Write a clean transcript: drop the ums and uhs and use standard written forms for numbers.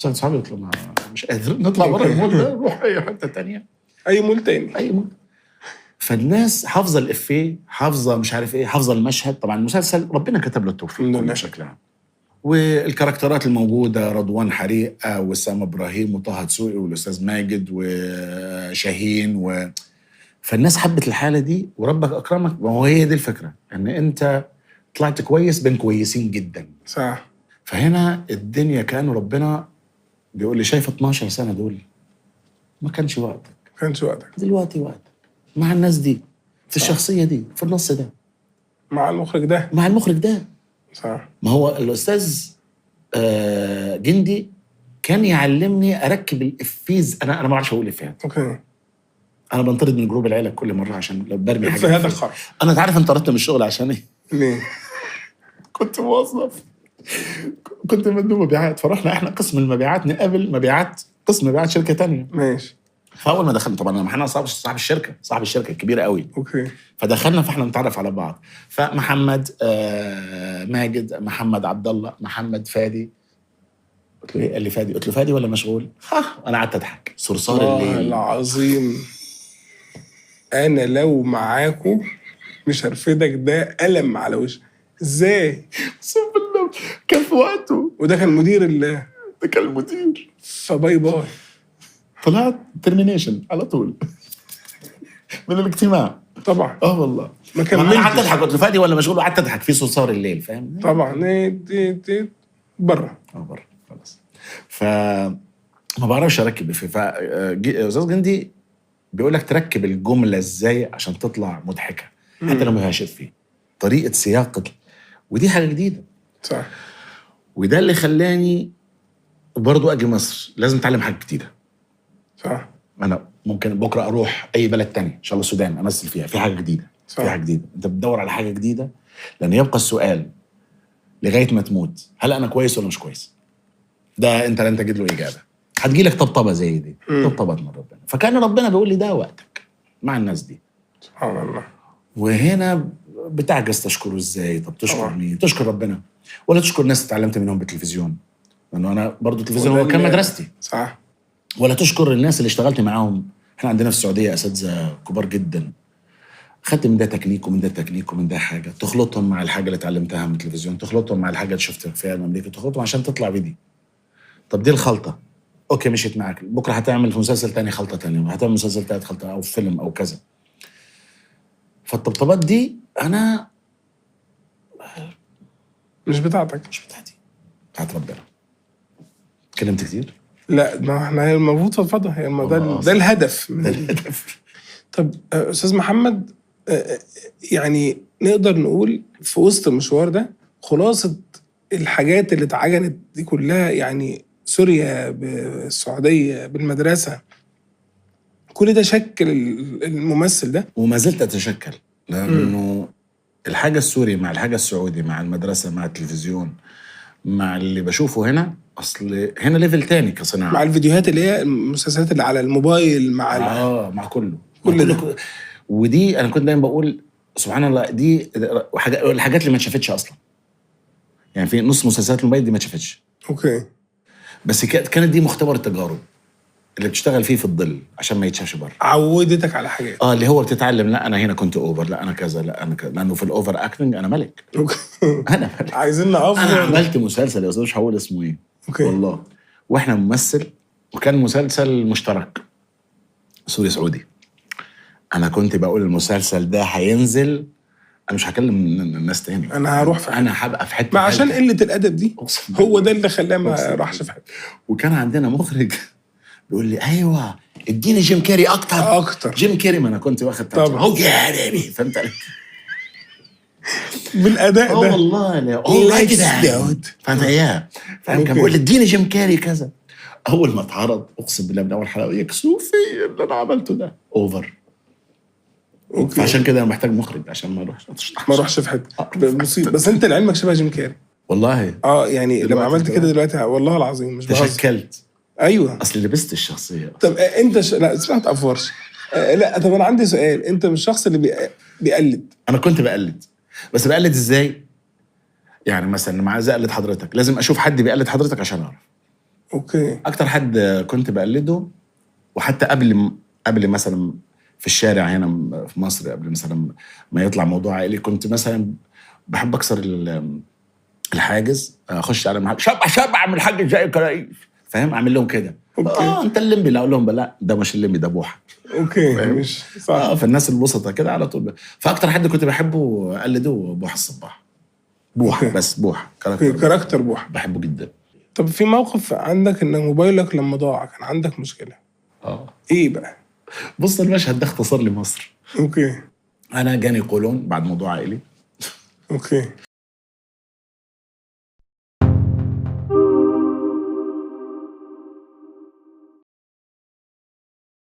سألت صحابي قلت لهم مش قادر نطلع بره المول ده، نروح اي حتة تانية، اي مول تاني، اي مول. فالناس حافظه الافيه، حافظه مش عارف ايه، حافظه المشهد. طبعا المسلسل ربنا كتب له التوفيق بشكل عام، والكاركترات الموجودة رضوان حريقة وسام ابراهيم وطه دسوقي والاستاذ ماجد وشاهين فالناس حبت الحالة دي وربك اكرمك. وهي دي الفكرة، ان انت طلعت كويس بين كويسين جدا. صح. فهنا الدنيا كان ربنا بيقول لي شايف 12 سنة دول ما كانش وقتك، ما كانش وقتك، دلوقتي وقتك مع الناس دي، في الشخصية دي، في النص ده، مع المخرج ده، مع المخرج ده. صح. ما هو الاستاذ جندي كان يعلمني اركب الافيز. انا ما بعرفش اقول افيهات. okay. انا بنطرد من group العيلة كل مرة عشان لو برمي حاجة افيهات الخرا. انا عارف انطردت من الشغل عشان ايه؟ ليه؟ كنت موظف، كنت مندوب مبيعات، فرحنا احنا قسم المبيعات نقابل مبيعات قسم مبيعات شركة تانية. ماشي. فاول ما دخلنا طبعا احنا صاحب الشركة، صاحب الشركة الكبيرة قوي. okay. فدخلنا فاحنا نتعرف على بعض، فمحمد ماجد، محمد عبد الله، محمد فادي. قلت له ايه؟ قال لي فادي. قلت له فادي ولا مشغول؟ ها، انا قعدت اضحك. صرصار الليل. العظيم انا لو معاكو مش هرفدك، ده قلم على وشك. ازاي؟ اقسم بالله كان في وقته، وده كان مدير ده كان المدير. ف bye bye. طلعت termination على طول من الاجتماع. طبعا. اه والله ما كملتش. انا قعدت اضحك، قلت له فادي ولا مشغول، وقعدت اضحك في صرصار الليل، فاهم؟ طبعا. بره. بره خلاص. ف ما بعرفش اركب. ف استاذ جندي بيقول لك تركب الجملة ازاي عشان تطلع مضحكة حتى لو ما فيهاش افيه، طريقه سياقه، ودي حاجة جديدة. صح. وده اللي خلاني برضو اجي مصر، لازم اتعلم حاجة جديدة. صح. انا ممكن بكره اروح اي بلد تاني ان شاء الله السودان امثل فيها، في حاجة جديدة. صح. في حاجة جديدة، انت بتدور على حاجة جديدة، لان يبقى السؤال لغاية ما تموت، هل انا كويس ولا مش كويس؟ ده انت لن تجد له اجابه. هتجيلك طبطبة زي دي، طبطبة من ربنا. فكان ربنا بيقول لي ده وقتك مع الناس دي. سبحان الله. وهنا بتعجز تشكره ازاي؟ طب تشكر مين؟ تشكر ربنا ولا تشكر ناس اتعلمت منهم بالتلفزيون؟ لانه انا برضو التلفزيون هو كان مدرستي. صح. ولا تشكر الناس اللي اشتغلت معاهم. احنا عندنا في السعودية اساتذة كبار جدا، خدت من ده تكنيك ومن ده تكنيك ومن ده حاجة، تخلطهم مع الحاجة اللي اتعلمتها من التلفزيون، تخلطهم مع الحاجة اللي شفتها في امريكا، تخلطهم عشان تطلع بدي. طب دي الخلطة، okay مشيت معاك، بكره هتعمل في مسلسل تاني خلطه تانية، هتعمل مسلسل تالت خلطه، او فيلم او كذا. فالطبطبات دي انا مش بتاعتك، مش بتاعتي، بتاعت ربنا. اتكلمت كتير؟ لا، ما احنا المفروض فضفضة، هي ده الهدف. ده الهدف. طب استاذ محمد، يعني نقدر نقول في وسط المشوار ده خلاصه الحاجات اللي اتعجنت دي كلها، يعني سوريا بالسعودية بالمدرسة، كل ده شكل الممثل ده، وما زلت اتشكل، لانه الحاجة السوري مع الحاجة السعودي مع المدرسة مع التلفزيون مع اللي بشوفه هنا، اصل هنا level تاني كصناعة، مع الفيديوهات اللي هي المسلسلات اللي على الموبايل، مع مع كله كل ده. ودي انا كنت دايما بقول سبحان الله، دي حاجة، الحاجات اللي ما اتشافتش اصلا. يعني في نص مسلسلات الموبايل دي ما اتشافتش. okay. بس كانت دي مختبر التجارب اللي بتشتغل فيه في الظل عشان ما يتشافش بره. عودتك على حاجات. اللي هو بتتعلم، لا انا هنا كنت over، لا انا كذا، لا انا كذا، لانه في ال over acting انا ملك. okay. انا ملك. عايزين نأفور. انا عملت مسلسل يا استاذ مش هقول اسمه ايه. okay. والله، واحنا ممثل، وكان مسلسل مشترك سوري سعودي. انا كنت بقول المسلسل ده هينزل، انا مش هكلم الناس تاني، انا هروح في حتة، انا هبقى في حتة. ما عشان قلة الادب دي هو ده اللي خلاه ما راحش في حتة. وكان عندنا مخرج بيقول لي ايوه اديني جيم كاري اكتر اكتر. جيم كاري، ما انا كنت واخد طبعا. هو يا فهمت عليك بالاداء ده. والله لا والله فانت اياه، فاهم؟ كان بيقول لي اديني جيم كاري كذا. اول ما اتعرض اقسم بالله من اول حلقة يكسوفي اللي انا عملته ده over. okay. فعشان كده انا محتاج مخرج عشان ما اروحش ما اروحش في حتة مصيبة. بس انت لعلمك شبه جيم كاري والله. يعني لما عملت كده دلوقتي والله العظيم مش بهزر، تشكلت. ايوه، اصل لبست الشخصية. طب انت لا اسمع، ما تأفورش. لا طب انا عندي سؤال، انت مش الشخص اللي بيقلد؟ انا كنت بقلد، بس بقلد ازاي؟ يعني مثلا لما عايز اقلد حضرتك لازم اشوف حد بيقلد حضرتك عشان اعرف. okay. اكتر حد كنت بقلده، وحتى قبل مثلا في الشارع هنا في مصر، قبل مثلا ما يطلع موضوع عائلي، كنت مثلا بحب اكسر الحاجز، اخش على محل شبع شبع اعمل حاجة زي كرايس، فاهم؟ اعمل لهم كده. okay. انت الليمبي. لا، اقول لهم لا ده مش الليمبي، ده بوحه. okay. فاهم؟ مش صح. فالناس البسطه كده على طول. فاكتر حد كنت بحبه اقلده بوحه الصباح. بوحه. okay. بس بوحه okay، character. character بوحه. بحبه جدا. طب في موقف عندك ان موبايلك لما ضاع كان عندك مشكلة؟ ايه بقى؟ بص، المشهد ده اختصر لي مصر. okay. انا جاني قولون بعد موضوع عائلي. okay.